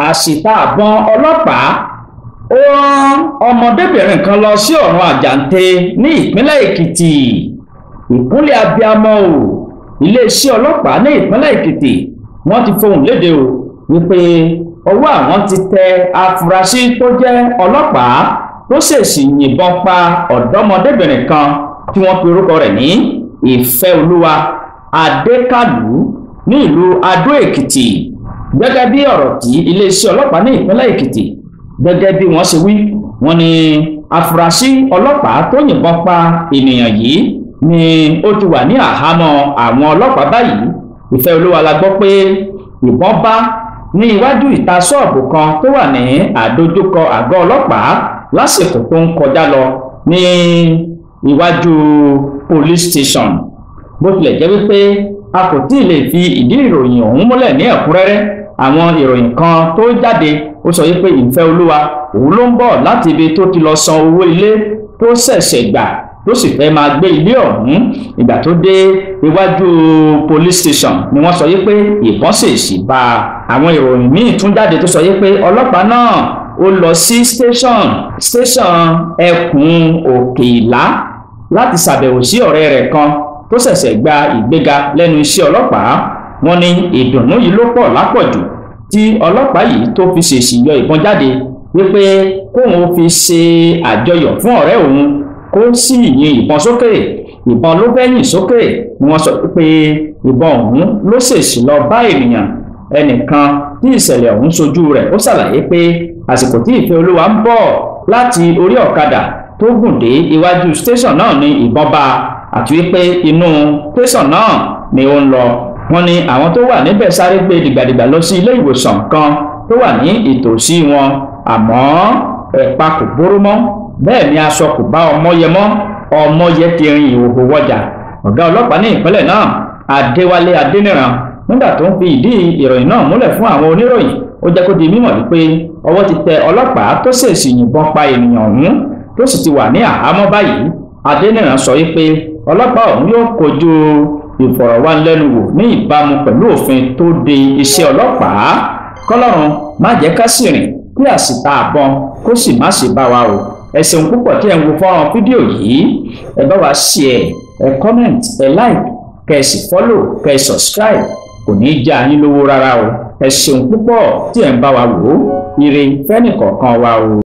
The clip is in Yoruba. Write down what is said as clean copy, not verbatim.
Àṣìta àbọn ọlọ́pàá ó rán ọmọdébìnrin kan lọ sí ọ̀run àjàǹtẹ̀ ní ìpínlẹ̀ Èkìtì. Ìkúnlẹ̀ abiyamọ o, iléeṣẹ́ ọlọ́pàá ní ìpínlẹ̀ Èkìtì wọ́n ti fohùn léde o wípé ọwọ́ àwọn ti tẹ afurasí tó jẹ́ ọlọ́pàá tó ṣèṣì yìnbọn pa ọ̀dọ́mọdébìnrin kan tí wọ́n pe orúkọ rẹ̀ ní Ìfẹ́olúwa Adékàlù ní ìlú Adó Èkìtì. Gẹ́gẹ́ bí ọ̀rọ̀ tí iléeṣẹ́ ọlọ́pàá ní ìpínlẹ̀ Èkìtì gẹ́gẹ́ bí wọ́n ṣe wí, wọ́n ní afurasí ọlọ́pàá tó yìnbọn pa ènìyàn yìí ni ó ti wà ní àhámọ́ àwọn ọlọ́pàá báyìí. Ìfẹ́olúwa la gbọ́ pé ìbọn bá ní iwájú ìta ṣọ́ọ̀bù kan tó wà ní àdójúkọ àgọ́ ọlọ́pàá lásìkò tó ń kọjá lọ ní iwájú police station. Bó tilẹ̀ jẹ́ wípé a kò tí ì lè fi ìdí ìròyìn ọ̀hún múlẹ̀ ní ẹ̀kúnrẹ́rẹ́, àwọn ìròyìn kan tó jáde ó sọ wípé Ìfẹ́olúwa òun ló ń bọ̀ láti ibi tó ti lọ san owó ilé tó ṣẹ̀ṣẹ̀ gbà tó sì fẹ́ máa gbé ilé ọ̀hún. Ìgbà tó dé iwájú police station ni wọ́n sọ wípé ìbọn ṣèṣì bá a. Àwọn ìròyìn míì tún jáde tó sọ wípé ọlọ́pàá náà ó lọ sí station ẹkùn Òkè Ìlá láti ṣàbẹ̀wò sí ọ̀rẹ́ rẹ̀ kan tó ṣẹ̀ṣẹ̀ gba ìgbéga lẹ́nu iṣẹ́ ọlọ́pàá. Wọ́n ní ìdùnnú yìí ló pọ̀ lápọ̀jù tí ọlọ́pàá yìí tó fi ṣèṣì yọ ìbọn jáde wípé kóun ó fi ṣe àjọyọ̀ fún ọ̀rẹ́ òun, kó sì yin ìbọn sókè. Ìbọn ló fẹ́ yìn sókè ni wọ́n sọ pé ìbọn ọ̀hún ló ṣèṣì lọ bá ènìyàn ẹnìkan tí ìṣẹ̀lẹ̀ ọ̀hún ṣojú rẹ̀. Ó ṣàlàyé pé àsìkò tí Ìfẹ́olúwa ń bọ̀ láti orí ọ̀kadà tó gùn dé iwájú station náà ni ìbọn bá, àti wípé inú station náà ni ó ń lọ. Wọ́n ní àwọn tó wà níbẹ̀ sáré gbé dìgbàdìgbà lọ sí ilé ìwòsàn kan tó wà ní ìtòsí wọn, àmọ́ ẹ̀pa kò bóró mọ́, bẹ́ẹ̀ ni aṣọ kò bá Ọmọyẹ mọ́. Ọmọyẹ ti rin ìhòòhò wọjà. Ọ̀gá ọlọ́pàá ní ìpínlẹ̀ náà Adéwálé Adéníran nígbà tó ń fi ìdí ìròyìn náà múlẹ̀ fún àwọn oníròyìn, ó jẹ́ kó di mímọ̀ wípé ọwọ́ ti tẹ ọlọ́pàá tó ṣèṣì yìnbọn pa ènìyàn ọ̀hún tó sì ti wà ní àhámọ́ báyìí. Adéníran sọ wípé ọlọ́pàá ọ̀hún yóò kojú ìfọ̀rọ̀wánilẹ́nuwò ní ìbámu pẹ̀lú òfin tó de iṣẹ́ ọlọ́pàá. Kọ́lọ́run má jẹ́ ká sì rìn kí àsìta àbọn kó sì má ṣe bá wa o. Ẹ ṣeun púpọ̀ tí ẹ ń wo fọ́nrán fídíò yìí. Ẹ bá wa share, ẹ comment, ẹ like, kẹ́ ẹ sì follow, kẹ́ ẹ subscribe. Kò ní í já yín lówó rárá o. Ẹ ṣeun púpọ̀ tí ẹ ń bá wa wò ó. Ire fẹ́nìkọ̀ọ̀kan wa o.